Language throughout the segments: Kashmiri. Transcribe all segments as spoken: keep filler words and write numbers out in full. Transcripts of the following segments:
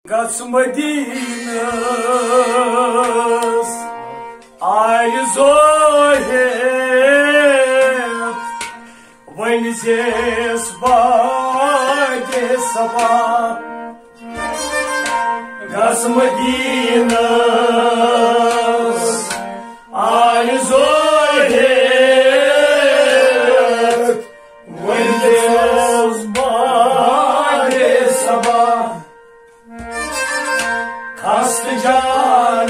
گژھ مدینس آرزو ہیتھ، ؤنۍ زیس باگِ صبا۔ گژھ مدینس آرزو ہیتھ، ؤنۍ زیس باگِ صبا۔ خستہٕ جان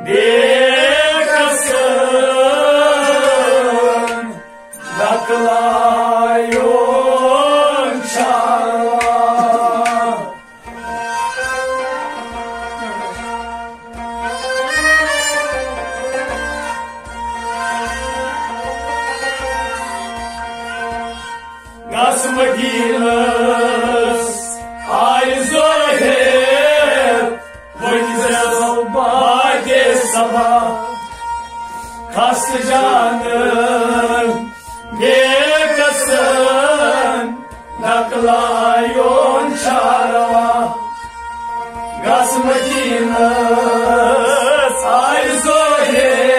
بے کسن، دکلایون شاروا۔ گژھ مدینس آرزو ہیتھ، ؤنۍ زیس باگِ صبا۔ خستہٕ جان بے کسن، دکلایون شاروا۔ گژھ مدینس آرزو ہیتھ۔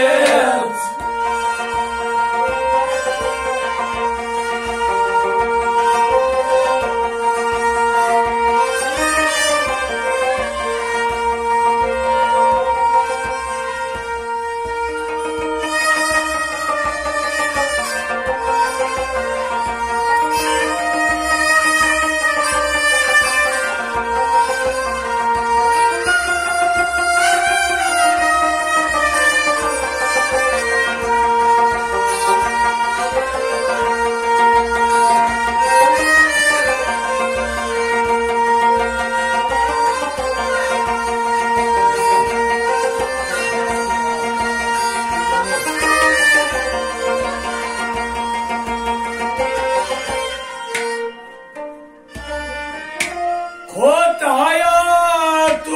کھوٚت حیاتُک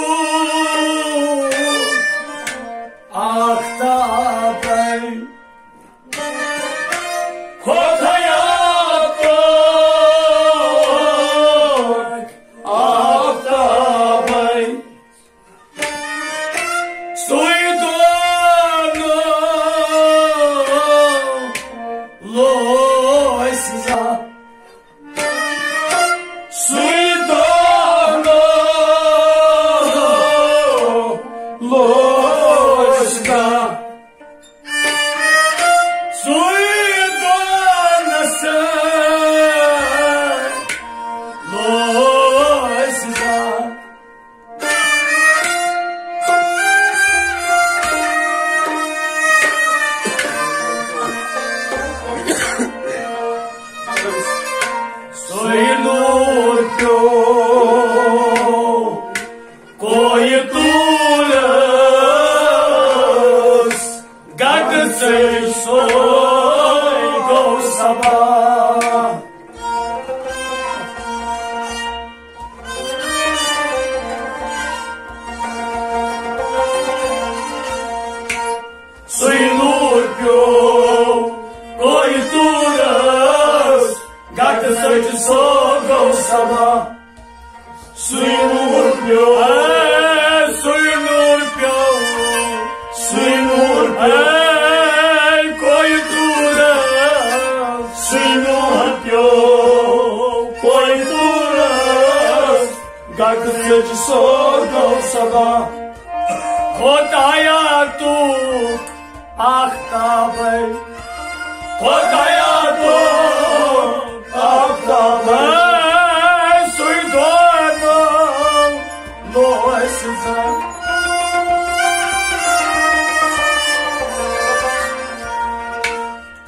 آفتابے، کھوٚت حیاتُک آفتابے۔ سُے دۄہ لوٚگ زا، سُے دۄہ لوٚگ زا، سُے دۄہ نسا لوٚگ زا۔ سُے نوٗر پیوٚو کویہِ طوٗرس، گٹہٕ ژٔج سُے گوٚو صبا۔ سُے نوٗر پیوٚو کویہِ طوٗرس، گٹہٕ ژٔج سُے گوٚو صبا۔ سُے نوٗر پیوٚو، اے، سُے نوٗر پیوٚو، سُے نوٗر پیوٚو، اے، کویہِ طوٗرس۔ سُے نوٗر پیوٚو کویہِ طوٗرس، گٹہٕ ژٔج سُے گوٚو صبا۔ کھوٚت حیاتُک آفتابے، کھوٚت حیاتُک آفتابے۔ سُے دۄہ لوٚگ زا،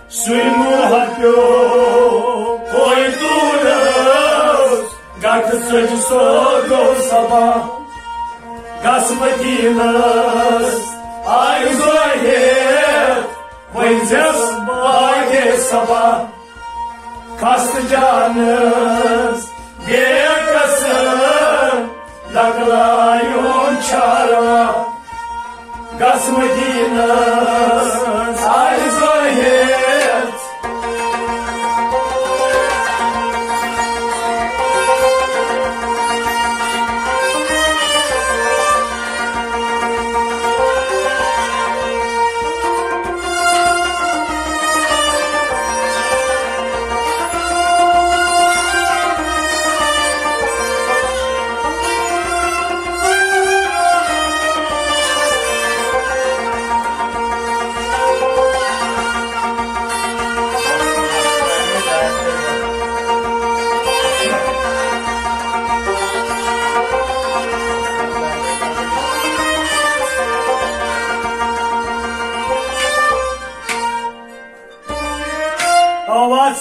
سُے نوٗر پیوٚو کویہِ طوٗرس، گٹہٕ ژٔج سُے گوٚو صبا۔ گژھ مدینس آرزو ہیتھ، ؤنۍ زیس باگِ صبا۔ خستہٕ جانس بے کسن، دکلایون شاروا۔ گژھ مدینس آرزو ہیتھ۔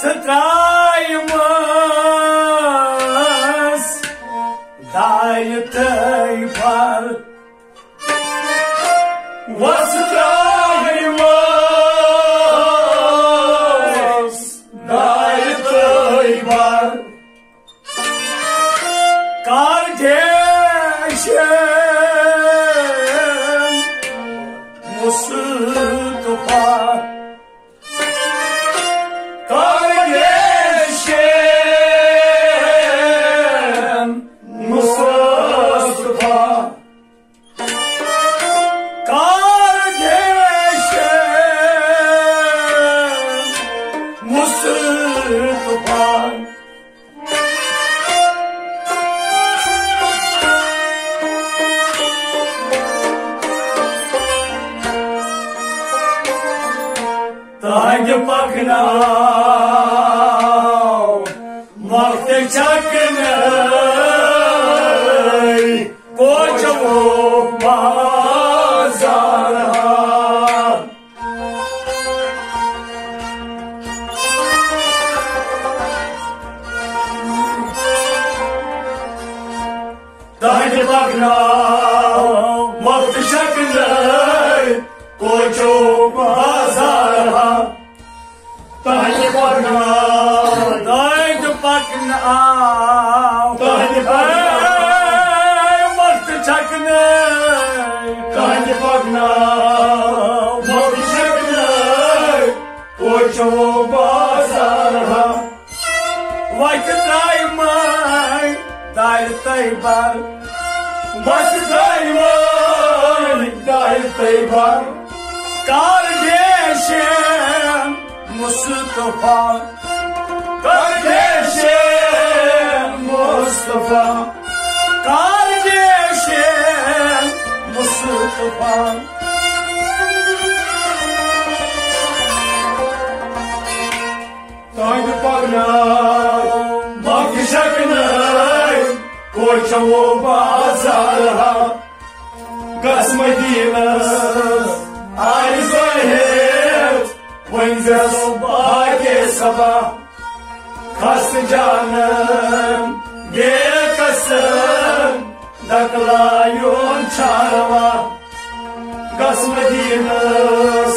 ترٛایمَس دارِ تہٕ بر۔ وس ترٛایمَس دارِ تہٕ بر۔ کر گیشن مصطفیٰ، کر گیشن مصطفیٰ، کر گیشن مصطفیٰ۔ تہنٛدِ پکناو وقت چھکنَے کوچو بازار۔ تہنٛدِ پکناو وقت چھکنَے کوچو بازار۔ تہنٛدِ پکناو، تہنٛدِ پکناو، تہنٛدِ پکناو۔ اے وقت چھکنَے، تہنٛدِ پکناو وقت چھکنَے کوچو بازار۔ وتہِ ترٛایمَے دارِ تہٕ بر۔ وتہِ ترٛایمَے دارِ تہٕ بر۔ کر گیشن مصطفیٰ، کر گیشن مصطفیٰ، کر گیشن مصطفیٰ۔ تہنٛدِ پکناو وقت چھکنَے کوچو بازار۔ گژھ مدینس آرزو ہیٚتھ، ؤنۍ زٮ۪س باقی صبا۔ خستہٕ جانن بے قسم دکلایون چھاروا۔ گژھ مدینس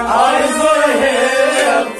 آرزو ہیٚتھ۔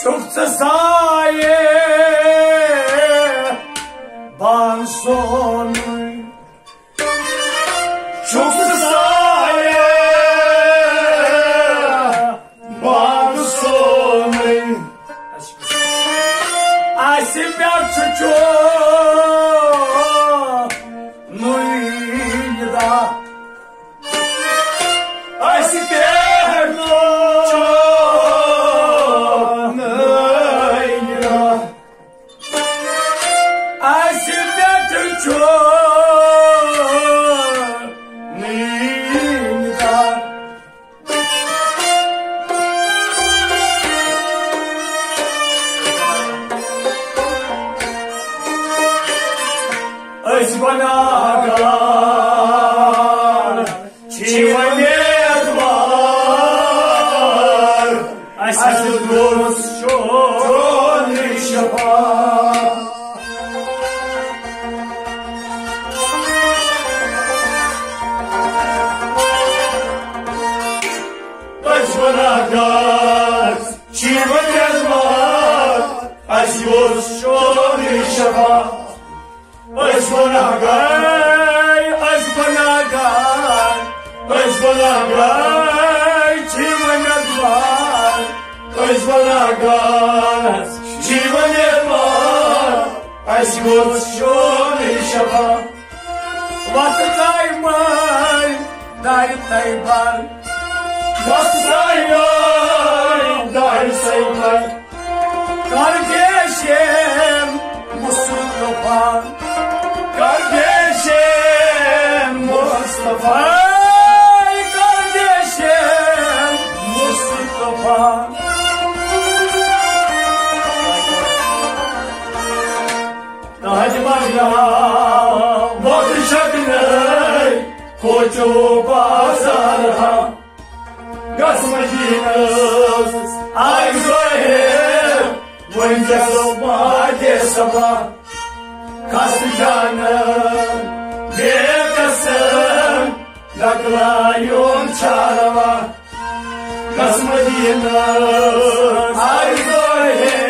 چھُکھ ژٕ سایہِ بان سونُے، چھُکھ ژٕ سایہِ بان سونُے۔ اَسہِ پٮ۪ٹھ چھُ چونُے نِدا۔ اَسہِ پٮ۪ٹھ چھُ نٲیرا۔ اَسہِ پٮ۪ٹھ چھُ نٲیرا۔ أسۍ گۄناہگار چھِ وۄنۍ اعتبار، اَسہِ حظ گوٚژھ چون شفاعت۔ أسۍ گۄناہگار چھِ وۄنۍ اعتبار، اَسہِ گوٚژھ چون شفاعت۔ أسۍ گۄناہگار، أسۍ گۄناہگار، أسۍ گۄناہگار چھِ وۄنۍ اعتبار۔ أسۍ گۄناہگار چھِ وۄنۍ اعتبار، اَسہِ گوٚژھ چون شفا۔ وتھ قائمہ دارِ طیبہ۔ وتھ قائمہ دارِ طیبہ۔ کر پیش مصطفیٰ۔ کر پیش مصطفیٰ۔ کر پیش مصطفیٰ۔ تاج بنگلہ وقت شکلے کوچو بازار ہا۔ گس مدینس آئی ظاہر ونجس ماجے سبا۔ کس جان بے کسن لگلایون چاروا۔ گس مدینس آئی ظاہر۔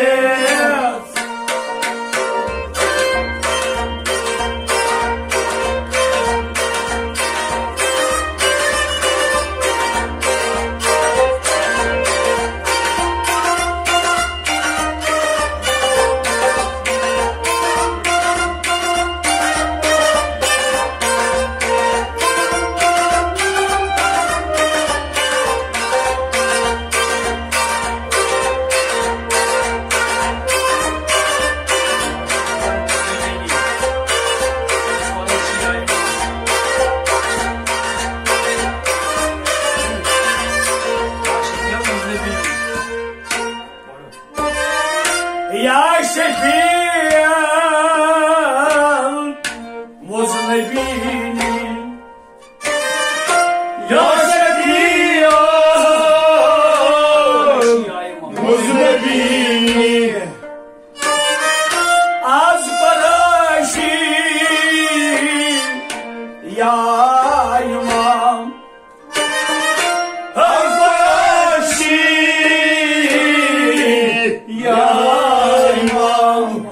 یا شفیع المذنبین، یا شفیع المذنبین، از پراشی یا امام۔ از پراشی یا امام۔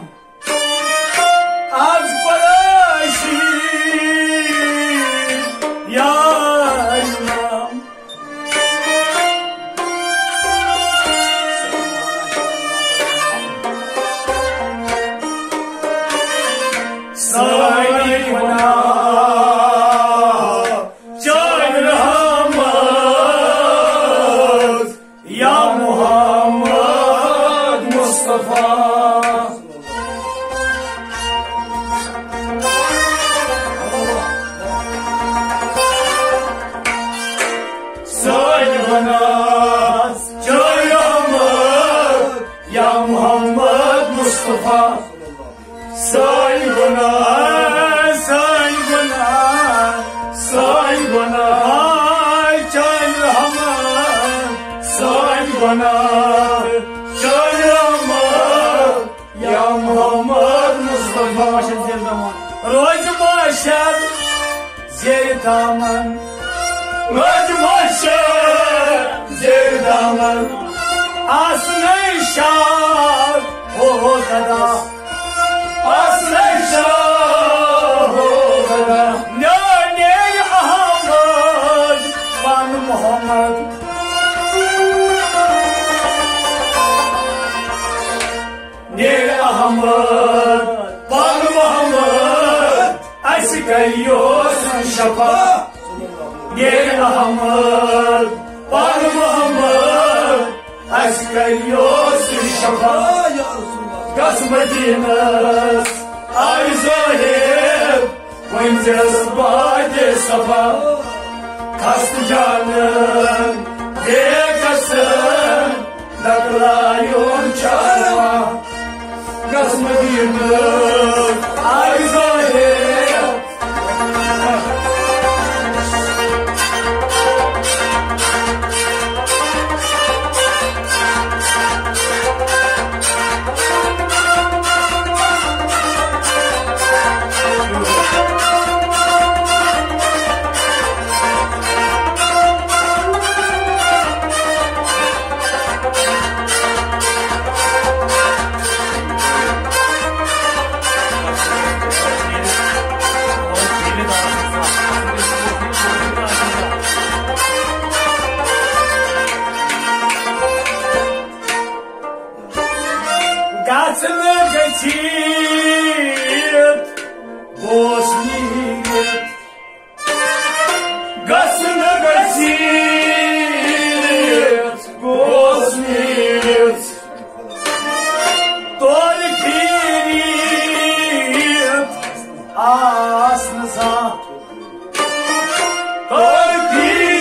از پراشی یا امام۔ سانی گناہ چار رحمت یا محمد مصطفیٰ۔ سانی گناہ چار رحمت یا محمد مصطفیٰ۔ سٲنۍ گۄناہ، سٲنۍ گۄناہ، سٲنۍ گۄناہ، چٲنۍ رحمت۔ سٲنۍ گۄناہ، چٲنۍ رحمت، یا محمد مصطفیٰ۔ روزِ محشر زیر دامن، روزِ محشر زیر دامن، آسنے شاد ہو گدا۔ آسنے شاد ہو گدا۔ نیر احمد پن محمد۔ نیر احمد پن محمد، اسہِ کریو سُہ شفا۔ نیر احمد پن محمد، اسہِ کریو سُہ شفا۔ گژھ مدینس آیہِ ظٲہر، ؤنزٮ۪س بادِ صفا۔ خستہٕ جانن بے کسن، لگلایون چاروا۔ گژھ مدینس آیہِ ظٲہر۔ گژھنہٕ گٔژھِتھ اوس نیٖرِتھ، گژھنہٕ گژھِتھ گوس نیٖرِتھ۔ تورٕ پھیٖرِتھ آس نہٕ زانٛہہ، تورٕ پھیٖرِتھ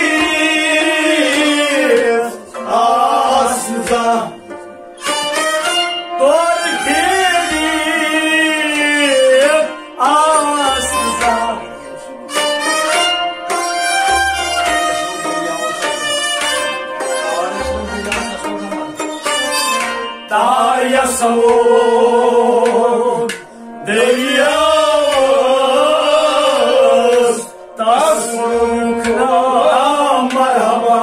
آس نہٕ زانٛہہ۔ تورٕ پھیٖرِتھ آس نہٕ زانٛہہ۔ تار یَسو دٔریاوَس، تَس ووٚنُکھ ناو مرحبا۔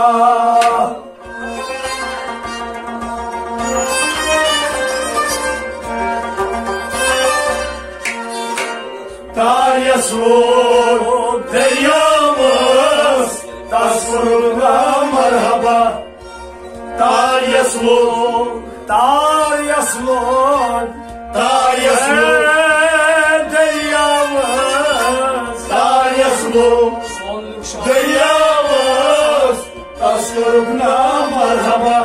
تار یَسو دٔریاوَس، تَس ووٚنُکھ ناو مرحبا۔ تار یَسو، تار یَسو، تار یَسو، اے دٔریاوَس، تار یَسو دٔریاوَس، تَس کوٚرُکھ ناو مرحبا۔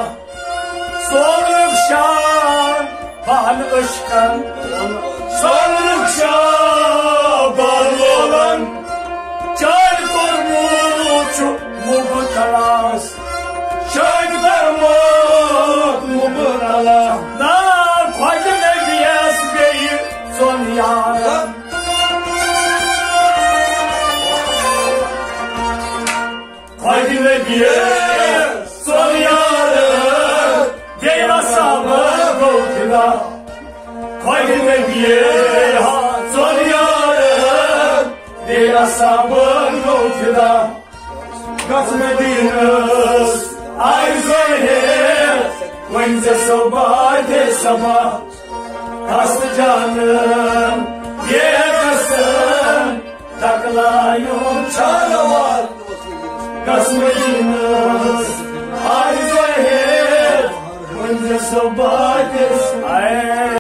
سونُک شاہ بہن عشقن، سونُک شاہ بہن لولن، چٲنۍ کوٚرمُت چھُ مُبتلاس، چٲنۍ کوٚرمُت مُبتلا۔ نا خۄجہِ نبیَس بیٚیہِ ژۄن یارن۔ خۄجہِ نبیَس ژۄن یارن، بیٚیہِ اصحابن گوٚو فدا۔ خۄجہِ نبیَس ژۄن یارن، بیٚیہِ اصحابن گوٚو فدا۔ گژھ مدیٖنس آے ظٲہِر، ؤنۍ زِ صبا دے صبا۔ ہست جانن یہ قسم، تکلایُن چھا روا۔ گژھ مدیٖنس آے ظٲہِر، ؤنۍ زِ صبا دے